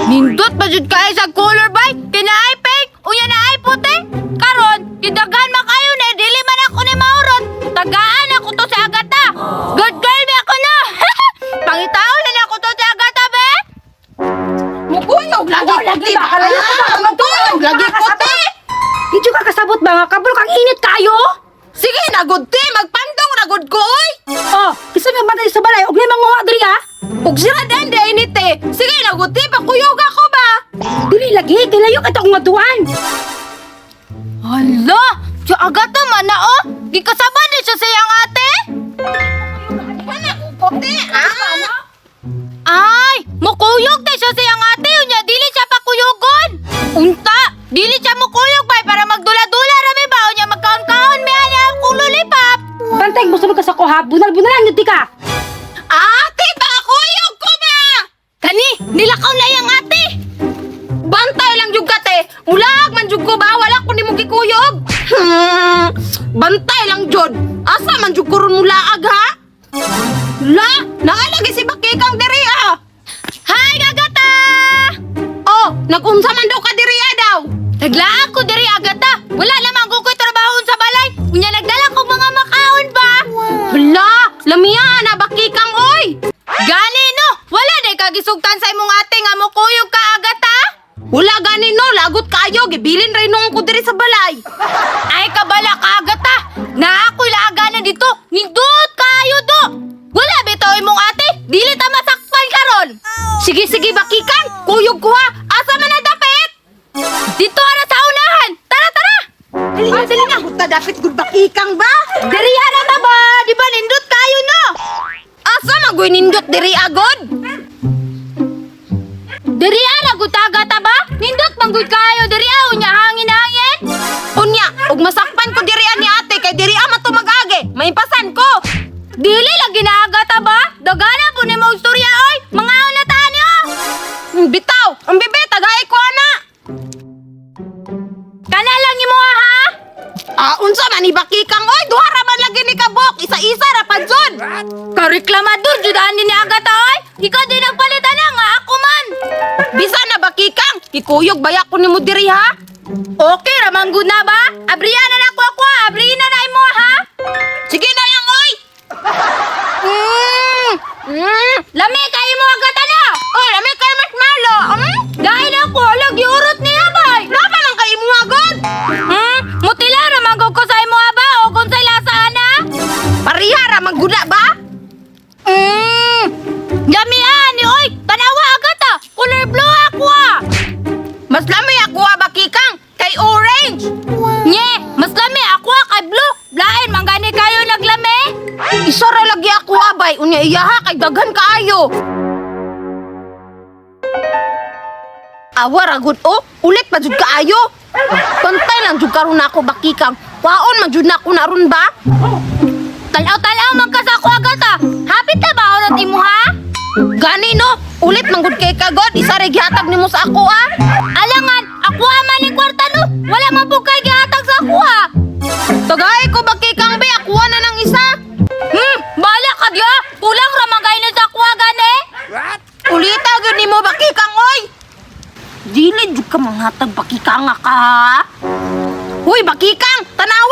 Nindot ba jud kayo sa color bay? Kinaay pink, unya na ay puti. Karon, gidagan man kayo na dili man ako ni maurot. Tagaan ako to sa Agata. Good girl bi ako no. Pangitaon na ako to sa Agata be. Mukuyog lagi Lagi puti ba? Kalayo ka ba? Mukuyog lagi puti. Di jud ka kasabot ba nga kabalo kang init kayo? Sige na gud te, magpandong na gud ko oy. Oh, bisa nga bantay sa balay og nay manguha diri ha. Ug sira din di init te. Sige na gud te, pakuyog ako ba? Dili lagi kay layo kay akong atuan. Hala, si Agata man na oh. Gikasaba ni siya sa iyang ate. Wala ko puti ah. Ay, mukuyog ta siya sa iyang ate unya dili siya pakuyogon. Unta, dili siya mukuyog bay para magdula-dula ra mi ba unya magkaon-kaon mi ani akong lollipop. Bantay mo sa ka sa kuha, bunal-bunalan gyud ti ka. Ate, pakuyog ko ba? Kani, nilakaw na iyang ate. Bantay lang jud ka te. Mulag man jud ko ba wala ko nimo gikuyog. Bantay lang jud. Asa man jud ko ron mulaag ha? La, naa lagi si Bakikang diri ah. Hi, Agata! Oh, nagunsa man daw ka diri ah daw. Naglaag ko diri Agata. Wala naman ko ko'y trabahon sa balay. Unya nagdala ko mga makaon ba? Hala, lamia na Bakikang oy. Gani no, wala day kagisugtan sa imong ate nga mukuyog ka Agata. Wala gani no, lagot kayo, gibilin ray nung ko diri sa balay. Ay kabala ka Agata. Na ako'y laaganan dito. Nindot kayo do. Wala bitaw imong ate. Dili ta masakpan karon. Sige sige Bakikang, kuyog ko ha. Asa man na dapit? Dito ara sa unahan. Tara tara. Dali, dali na. Buta dapit gud Bakikang ba? Diri ara ta ba? Di ba nindot kayo no? Asa man goy nindot diri agod? Diri ara gud ta Agata ba? Nindot man gud kayo diri aw nya hangin-hangin. Unya, ug masakpan ko diri ni ate kay diri ama to mag-age. Maimpasan ko. Dili lagi na Agata ba? Dagana po ni mo istorya oy. Mga na ta niyo. Bitaw, ang bebe tagay ko ana. Kana lang imo ha. Ah, unsa man ni Bakikang oy, duha ra man lagi ni kabok, isa-isa ra pa jud. Kareklamador jud ani ni Agata oy. Ikaw din nagpalit ana nga ako man. Bisa na Bakikang, kikuyog baya ko nimo diri ha. Okay ra man gud na ba? Abriya na nako ako, abriya na na imo ha. Sige na lang oy. Lami kay mo Agata na. Oh, lami kay marshmallow. Dahil ako lagi urot niya bay. Napa man kay imo agod? Mutila ra man gud ko sa imo ba o kung sa lasa ana? Pariha ra man gud na ba? Lami ani oy, tanawa Agata. Color blue ako ah. Mas lami ako ah, Bakikang, kay orange. Nye, mas lami ako ah, kay blue. Lain man gani kayo naglami. Isa ra lagi ako abay, unya iyaha kay daghan kaayo. Awa ra gud oh, ulit pa jud kaayo. Pantay lang jud karon nako Bakikang. Kwaon man jud nako na ron ba? Talaw-talaw man ka sa ako Agata. Hapit na ba urot imo ha? Gani no, ulit man gud kay kagod, isa ra gihatag nimo sa ako ah. Alangan, ako man ni kwarta no. Wala man po kay gihatag sa ako ha. Tagay ko Bakikang be, akuha na ng isa. Bala ka diya. Kulang ra man gayud sa ako gani. Ulita gyud nimo Bakikang oy. Dili jud ka manghatag Bakikang ka. Ha? Huy Bakikang, tanawa.